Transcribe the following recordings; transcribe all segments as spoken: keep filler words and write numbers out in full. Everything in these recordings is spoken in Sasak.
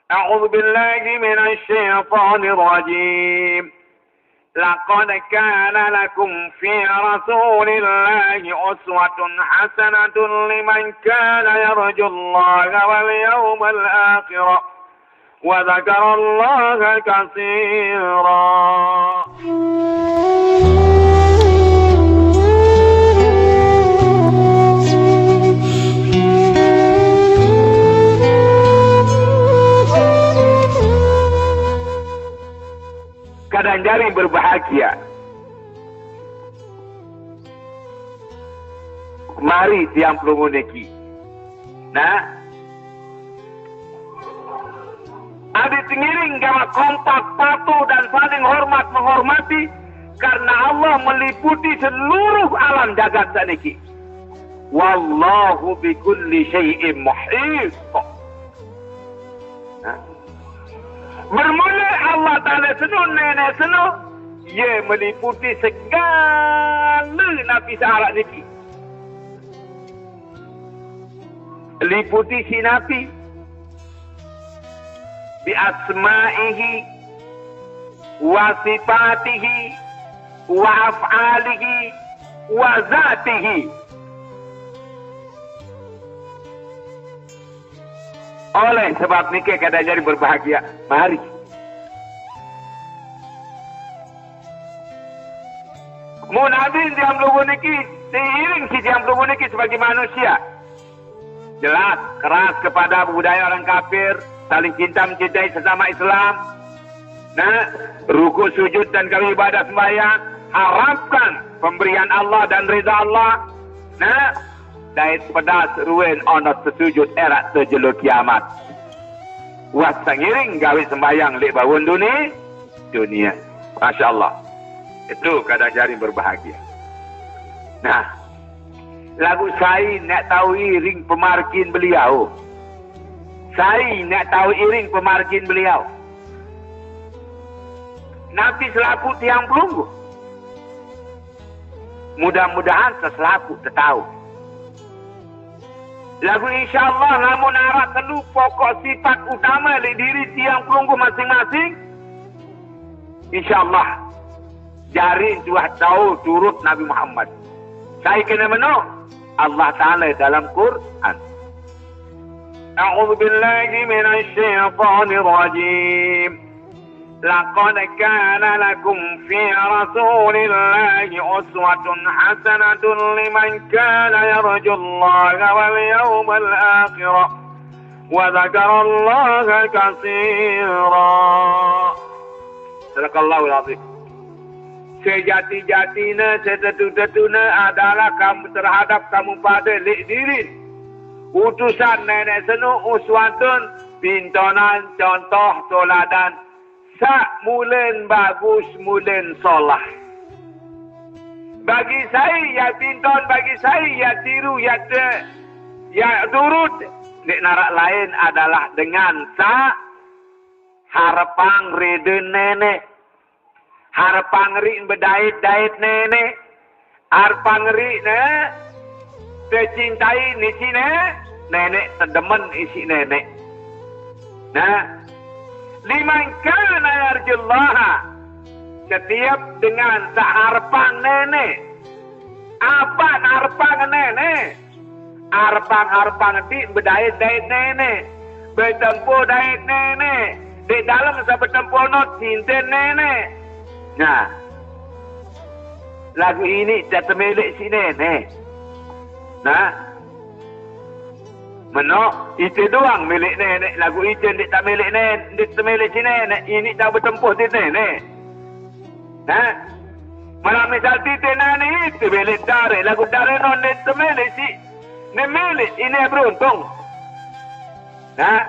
أعوذ بالله من الشيطان الرجيم. لقد كان لكم في رسول الله أسوة حسنة لمن كان يرجو الله واليوم الآخر وذكر الله كثيرا. Kadang jari berbahagia. Mari tiang pelungguh niki. Nah, adi tengiring gawa kompak, patuh dan saling hormat menghormati, karena Allah meliputi seluruh alam jagat saniki. Wallahu bikulli syai'in muhit. Nah, bermula Allah Ta'ala seno, nenek seno, ia meliputi segala napi searak niki. Liputi si napi bi asma'ihi wa sifatihi wa af'alihi wa zatihi. Oleh sebab niki kadang jari berbahagia. Mari. Mun adi tiang pelungguh niki, diiring si tiang pelungguh niki sebagai manusia. Jelas, keras kepada budaya orang kafir, saling cinta mencintai sesama Islam. Nah, rukuk sujud dan gawe ibadah sembahyang, harapkan pemberian Allah dan rida Allah. Nah, dait pedas ruen onot sesujud erak sejelo kiamat. Wah, sengiring gawe sembahyang lek bawon dunia, dunia. Masya Allah. Itu kadang jari berbahagia. Nah, lagu sai nak tahu iring pemargin beliau. Sai nak tahu iring pemargin beliau. Napi selapuq tiang pelungguh? Mudah-mudahan seselapuq tetauq. Lagu insyaallah lamun araq telu pokok sifat utama leq diri tiang pelungguh masing-masing, insyaallah jari tuah tao turut Nabi Muhammad. Sai kene meno? Allah Taala dalam Quran. A'udzu billahi minasy syaithanir rajim. Laqad kana lakum fi Rasulillahi uswatun hasanatun liman kana yarjullaha wal yawmal akhir wa dzakarallaha katsira. Sadaqallahul azim. Sejati-jatina, setetu-tetuna adalah kamu terhadap kamu pada leq diri. Utusan neneq seno uswatun, pintonan, contoh, toladan, saq mulen bagus, mulen solah. Bagi sai yaq pinton, bagi sai yaq tiru, yaq te-, yaq turut, ndeq naraq lain adalah dengan saq harepang rede neneq. Harepang riq bedait-dait neneq. Harepang riq ne tecintai isiq ne-, neneq, tedemen isiq neneq. Nah, liman kana yarjullaha, setiap dengan saq harepang neneq. Apaq harepang neneq? Arepang-arepang ndeq bedait dait neneq, betempo dait neneq, leq dalem saq betempo not sinten neneq. Nah, laguq iniq te temeleq siq neneq. Nah, menoq ite doang meleq neneq, laguq ite ndeq temeleq nen-, ndeq temeleq siq neneq, iniq tao betempo dait neneq. Nah, malah misal ite nani ite meleq dare, laguq dare no ndeq temeleq siq, ndeq meleq, iniq beruntung. Nah,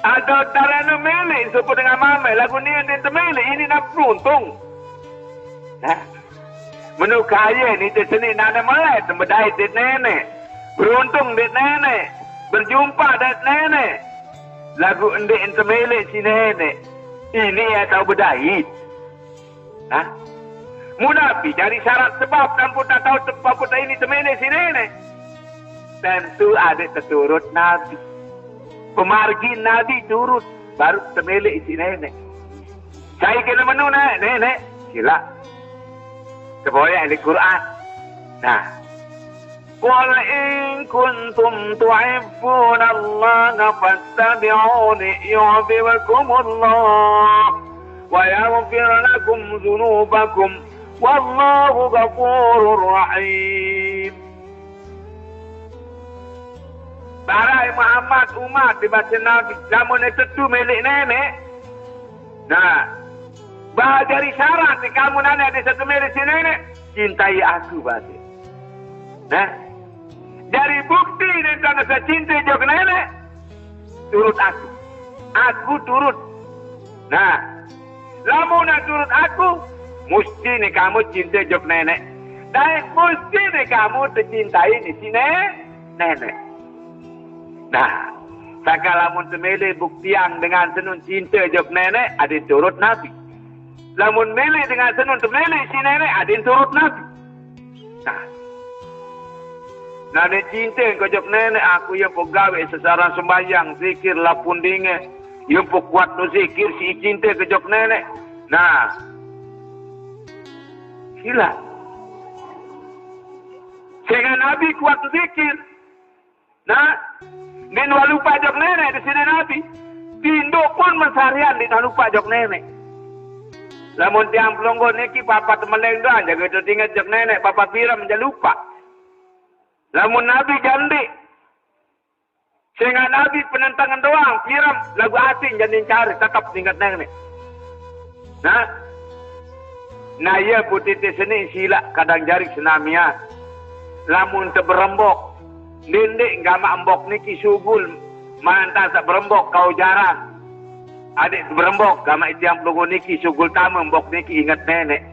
atau dare no meleq sopoq dengan mame, laguq nie ndeq temeleq, iniq na beruntung. Nah, meno kaye nite seni nane melai tembedait dait neneq, beruntung dait neneq, berjumpa dait neneq, laguq ndeq temeleq siq neneq, iniq tao bedait. Nah, mun napi jari syarat sebab lampun tatao te-, lampun te-, iniq temeleq siq neneq? Tentu adeq teturut Nabi. Pemargin Nabi turut. Baru temele isi nenek. Saya kena menu nenek, nenek. Sila. Sebuah ayat Al-Quran. Nah. قل إن كنتم تحبون الله فاتبعوني يحببكم الله ويغفر لكم ذنوبكم والله غفور رحيم. Barai Muhammad umat di masa Nabi, lamun itu tu milik nenek. Nah, bah jadi syarat di kamu nanya di satu milik si nenek, cintai aku, batin. Nah, dari bukti ni tanda saya cinta jok nenek, turut aku. Aku turut. Nah, lamun nak turut aku, mesti ni kamu cinta jok nenek. Dan mesti ni kamu tercintai ni si ne-, nenek. Nah, saka lamun temele buktiang dengan senun cinta jok nenek, adin turut Nabi. Lamun mele dengan senun temele si nenek, adin turut Nabi. Nah. Nah, ni cinta kejok nenek, aku ya pegawe sesaran sembahyang, zikir, lapun dinge. Ya pekuat tu zikir si cinta kejok nenek. Nah. Sila. Sehingga Nabi kuat zikir. Nah, din walupa jok nenek di sini Nabi. Pindo pun mesarian din walupa jok nenek. Lamun tiang pelonggo niki papa temeleng doang, jaga itu ingat jok nenek, papa piram aja lupa. Lamun Nabi jandi, sehingga Nabi penentangan doang, piram, lagu asing jadi cari, tetap ingat nenek. Nah, nah iya putih seni sila kadang jari senamia. Lamun teberembok, dendek gama embok niki sugul, mantan tak berembok kau jarang. Adik berembok, gama itiang pelunggu niki sugul tama embok niki ingat nenek.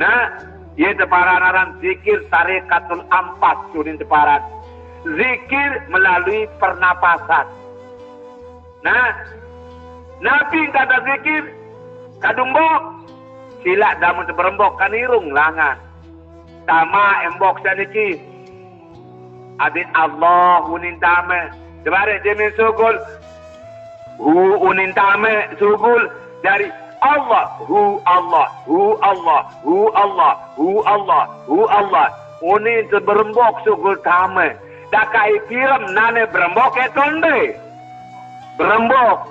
Nah, iya teparan aran zikir tarikatul ampas, sunin teparan. Zikir melalui pernapasan. Nah, Nabi kata zikir, kadumbok, sila damun teberembok kanirung langan. Tama embok saniki. Adit Allah unin tama. Sebare jemin sugul. Hu unin tama sugul dari Allah. Hu Allah, hu Allah, hu Allah, hu Allah, hu Allah. Unin teberembok sugul tama. Dakai piram nane berembok e tonde. Berembok.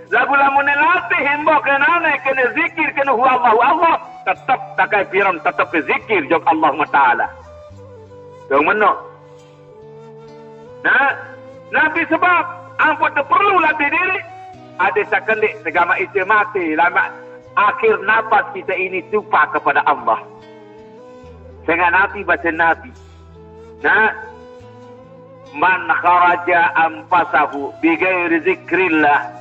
Lagu lamun latih embok e nane kena zikir, kena hu Allah, hu Allah. Tetap dakai piram, tetap zikir jok Allah Taala. Dong meno. Nah, nanti sebab ampun perlu latih diri. Ada sekendik segama itu mati lama akhir nafas kita ini tupa kepada Allah. Sehingga Nabi baca Nabi. Nah, man kharaja anfasahu bighairi zikrillah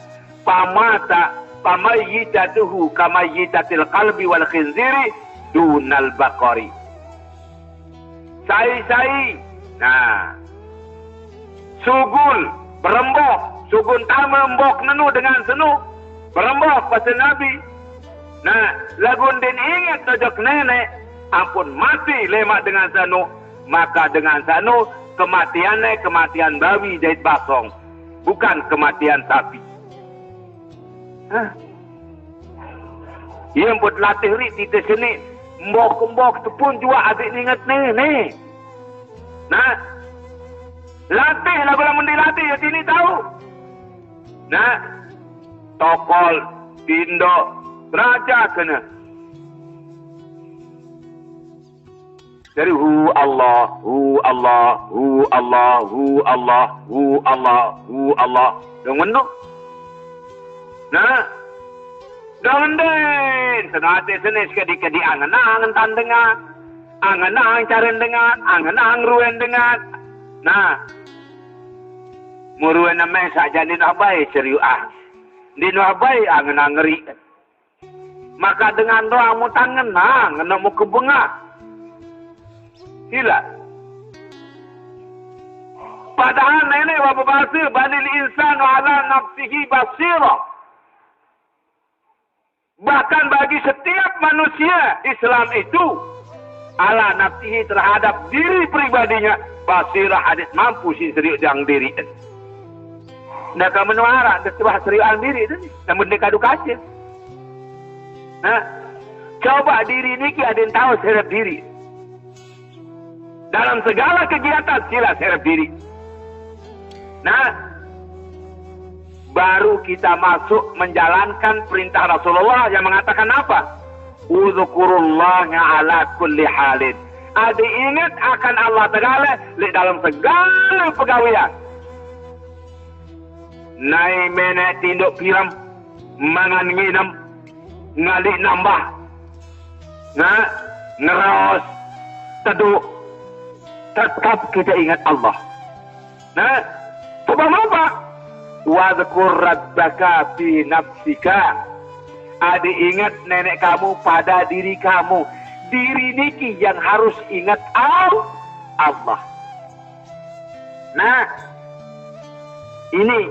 famata famayyitatuhu kamayyitatil qalbi wal khinziri dunal baqari. Sai-sai. Nah. Sugul, berembok, sugun tama embok nenu dengan senu. Berembok pasal Nabi. Nah, lagun din ingat tojok nenek, ampun mati lemak dengan senu, maka dengan senu kematiannya kematian bawi jahit basong, bukan kematian sapi. Hah? Iya buat latih ri tite seni mbok-mbok tepun juga adik ingat nenek. Nah, latih lagu lamun dilatih ya sini tahu. Nah, tokol, tindo, raja kena. Dari hu Allah, hu Allah, hu Allah, hu Allah, hu Allah, hu Allah. Dong meno. Nah, dong den, senate senes kedi-kedi angen-angen tandengan, angen-angen caren dengan, angen-angen ruen dengan. Nah, muruen name saja ni abai serius ah. Di abai angen-angen ri. Maka dengan doang mu tangen, nah, ngena mu kebengah. Sila. Padahal nenek wa bahasa balil insanu ala nafsihi basira. Bahkan bagi setiap manusia Islam itu ala nafsihi terhadap diri pribadinya basira hadis mampu si serius yang diri. Nah, kamu nuara, nda tebah seriuan diri tu ni. Namun dia kadu kaca. Nah, coba diri niki ada yang tahu serep diri. Dalam segala kegiatan, sila serep diri. Nah, baru kita masuk menjalankan perintah Rasulullah yang mengatakan apa? Udzkurullaha ala kulli halin. Ada ingat akan Allah Ta'ala di dalam segala pegawaian. Nai menek tinduk piram, mangan nginem, ngali nambah. Nah, ngeraos, teduk, tetap kita ingat Allah. Nah, sebab apa? Wadzkur rabbaka fi nafsika. Ada ingat nenek kamu pada diri kamu. Diri niki yang harus ingat Al- Allah. Nah, ini.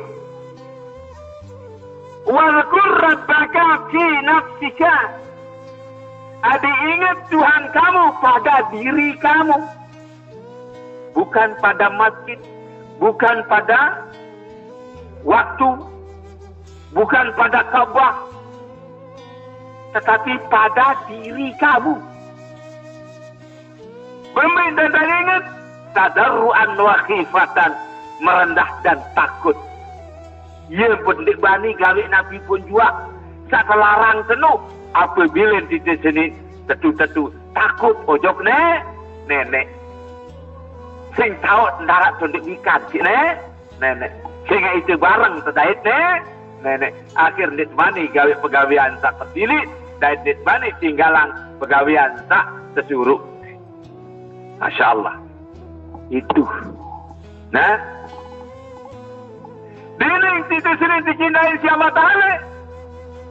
Wadzkur rabbaka fi nafsika. Ada ingat Tuhan kamu pada diri kamu. Bukan pada masjid, bukan pada waktu, bukan pada Ka'bah, tetapi pada diri kamu. Bermain dan ingat, tadarruan wa khifatan, merendah dan takut. Ia pun ndeq bani gawe napi pun juaq saq telarang tenu, apabile tite seni tetu-tetu takut ojok ne-, nenek. Sing taoq ndaraq to ndeq wikan siq ne-, nenek. Sing ite bareng tedait ne-, nenek. Akhir ndeq bani gawe pegawean saq tepilih, dait ndeq bani tinggalang pegawean saq tesuruq. Masya Allah. Itu. Nah, dini tite sini dicintai siq Allah Taala.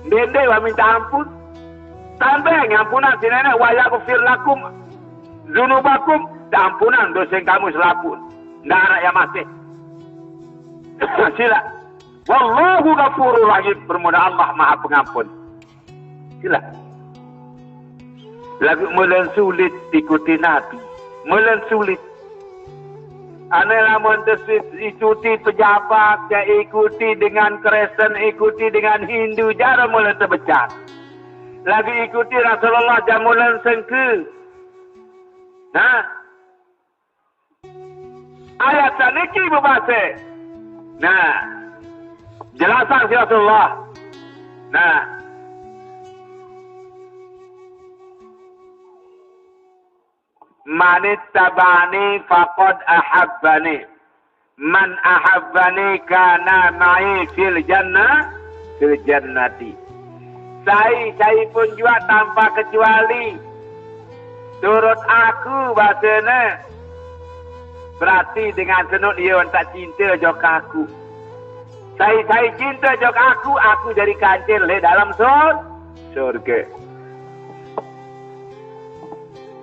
Ndende wa minta ampun. Sampai ngampunan siq nenek, wa yaghfir lakum dzunubakum, diampunan dose kamu selapuq. Ndaraq ya masih. Sila. Wallahu ghafurur rahim, bermula Allah Maha Pengampun. Sila. Laguq mule sulit ikuti Nabi. Mule sulit. Ane lamun tesuit ikuti pejabat, ya ikuti dengan Kristen, ikuti dengan Hindu, jari mule tebecat. Laguq ikuti Rasulullah, jari mule sengke. Nah, ayat saniki bebase. Nah, jelasan siq Rasulullah. Nah, manittaba'ani faqad ahabbani. Man ahabbani kana ma'i fil jannah, fil jannati. Sai-sai pun juaq tanpa kecuali turut aku, basene, berarti dengan senut ie entek cinte ojok aku. Sai-sai cinte ojok aku, aku jari kancil leq dalem sur-, surge.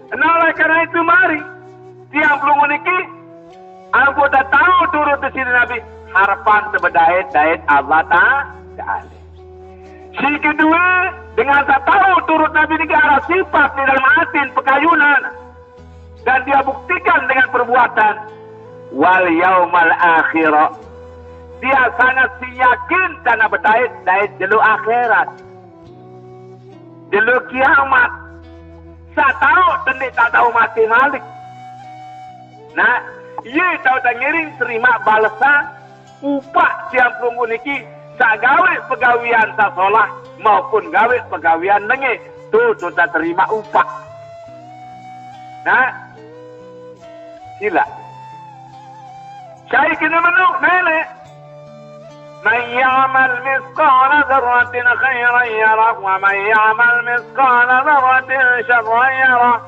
Nah, oleh karena itu, mari, tiang pelungguh niki, ampun tao turut Deside Nabi, harepan tebedait dait Allah Ta-, Taala. Sing kedue, dengan tao turut Nabi niki araq sifat di dalem atin pekayunan, dan dia buktikan dengan perbuatan. Wal yaumal akhir, dia sangat sing yakin dan bedait dait jelo akhirat. Jelo kiamat. Saq tao tendeq taq tao mate malik. Nah, ie tao tengiring terimaq balesan upaq tiang pelungguh niki saq gawe pegawean saq solah maupun gawe pegawean nengeh, to, to teterimaq upaq. Nah, sila. Sai kene menu, neneq. Man ya'mal mitsqala dzarratin khairan yarah, wa man ya'mal mitsqala dzarratin syarran yarah.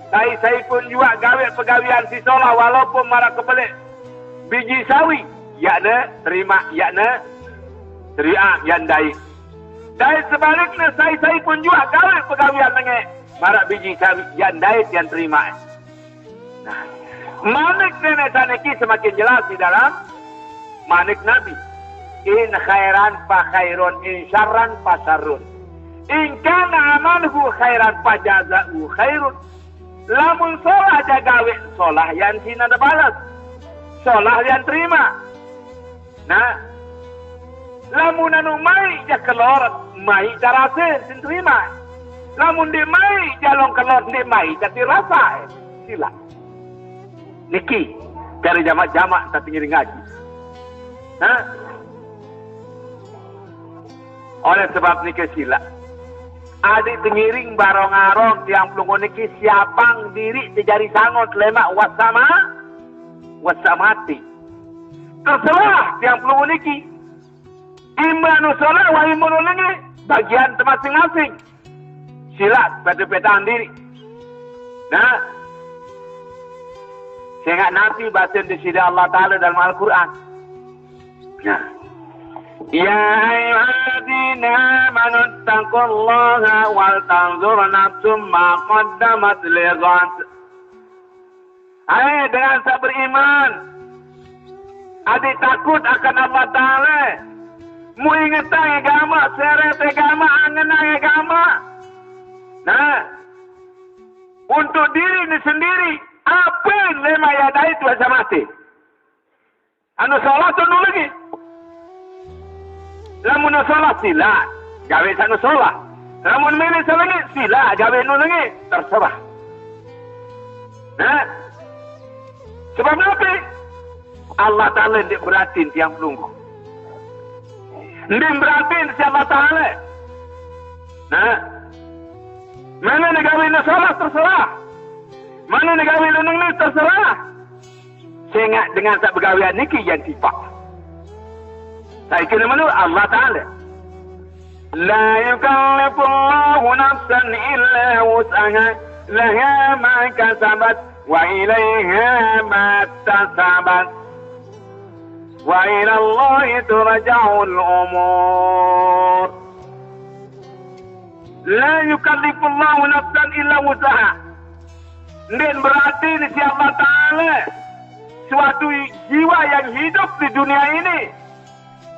Sai-sai pun juaq gawe pegawean saq solah walaupun maraq kebeleq biji sawi, yaqne terimaq, yaqne teriaq, yan dait. Dait sebalikne, sai-sai pun juaq gawe pegawean nengeh maraq biji sawi, yan dait, yan terimaq. Nah, manik neneq saniki semakin jelas di dalam manik Nabi. In khairan fa khairun, in syarran fa syarrun. In kana amaluhu khairan fa jaza'u khairun. Lamun solah ie gawe, solah yan sine bales. Solah yan terimaq. Nah, lamun anu maiq jaq kelor, maiq tarase, sin terimaq. Lamun ndeq maiq jaq long kelor, ndeq maiq jaq terasae. Silaq. Niki, care jamaq-jamaq taq tengiring ngaji. Nah, oleh sebab nike silaq. Adeq tengiring barong-arong tiang pelungguh niki siapang diriq tejari sangon lemaq wah sama, wah samate. Terserah tiang pelungguh niki. Imanu solat wah imanu lenge, bagian temasing-masing. Silaq pete-petan diriq. Nah, sengaq napi basen Deside Allah Taala dalem Al-Qur'an. Nah. Ya ayyuhalladzina amanu taqullaha wal tanzur nafsum ma qaddamat lighad. Hai dengan saq beriman, adeq takut akan Allah Taala, muingetang gamaq, seret gamaq, angenang gamaq. Nah, untuk diri ni sendiri, ape lemaq yaq dait wah samate. Anu solah to nulunge. Lamun anu solah, silaq gawe saq anu solah. Lamun mele selenge, silaq gawe nulunge. Terserah. Nah, sebab napi? Allah Taala ndeq beratin tiang pelungguh. Ndeq beratin siq Allah Taala. Nah, mele ne gawe anu solah, terserah. Mele ne gawe nulungne, terserah. Sengaq dengan saq begawean niki yan tipaq. Sai kene menurut Allah Taala. La yukallifullahu nafsan illa wus'aha, laha ma kasabat wa ilaiha maktasabat, wa ilallahi turja'ul umur. La yukallifullahu nafsan illa wus'aha. Ndeq berarti ni siq Allah Taala suatu jiwa yang hidup di dunia ini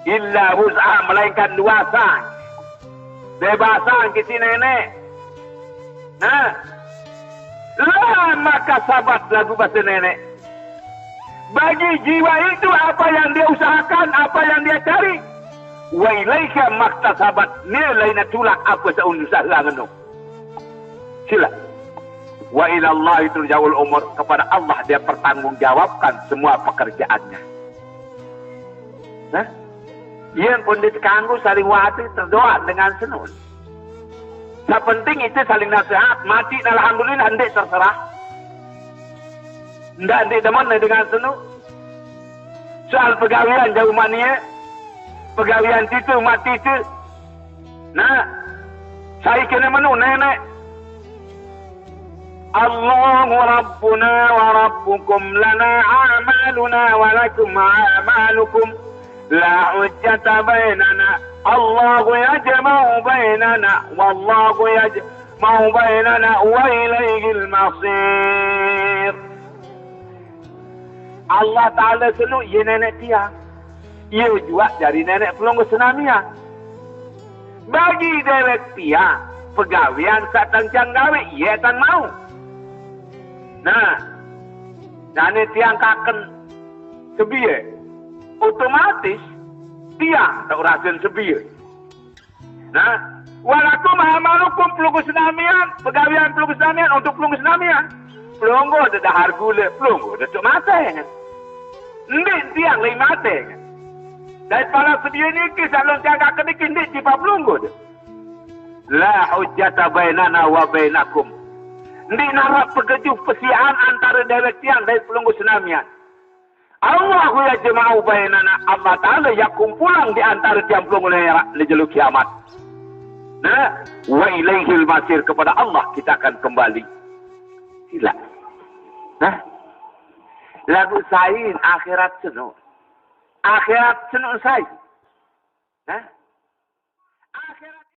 illa wus'aha, melainkan luasang, bebasang kisi neneq. Nah, laha ma kasabat, laguq base neneq. Bagi jiwa itu apa yang dia usahakan, apa yang dia cari. Wa ilaiha maktasabat, nilai ne tulak ape saq usaheang eno. Silaq. Wa ilallahi turja'ul umur, kepada Allah dia pertanggungjawabkan semua pekerjaannya. Nah, yen pun ndeq tekanggo saling wate, terdoa dengan senun. Saq penting ite saling nasehat, mati alhamdulillah, ndeq terserah. Ndaq ndeq demen dengan senun. Soal pegawean jauq mani, pegawean tite mati te. Nah, sai kene menu neneq. Allahu rabbuna wa rabbukum, lana a'maluna wa lakum a'malukum, la hujjata bainana. Allahu yajma'u bainana, wallahu yajma'u bainana wa ilaihil masir. Allah Taala senu ie neneq tiang. Ie juaq jari neneq pelungguh senamian. Bagi dewek tiang, pegawean saq tang tiang gawe, ie tang mauq. Nah, dane tiang kaken sebie, otomatis tiang tau rasen sebie. Nah, wa lakum a'malukum, pelungguh senamian, pegawean pelungguh senamian untuk pelungguh senamian. Pelungguh dedahar gule, pelungguh detuk mate. Ndeq tiang leq mate. Dait pala sebie niki saq lun tiang kaken niki ndeq tipaq pelungguh de. La hujjata bainana wa bainakum. Ndeq naraq pegejuh pesian antare dewek tiang dait pelungguh senamian. Allahu yajma'u bainana, Allah Taala yaq kumpulang di antare tiang pelungguh leq jelo kiamat. Nah, wa ilaihil masir, kepada Allah kita akan kembali. Silaq. Nah, laguq sai akhirat senu. Akhirat senu sai. Nah,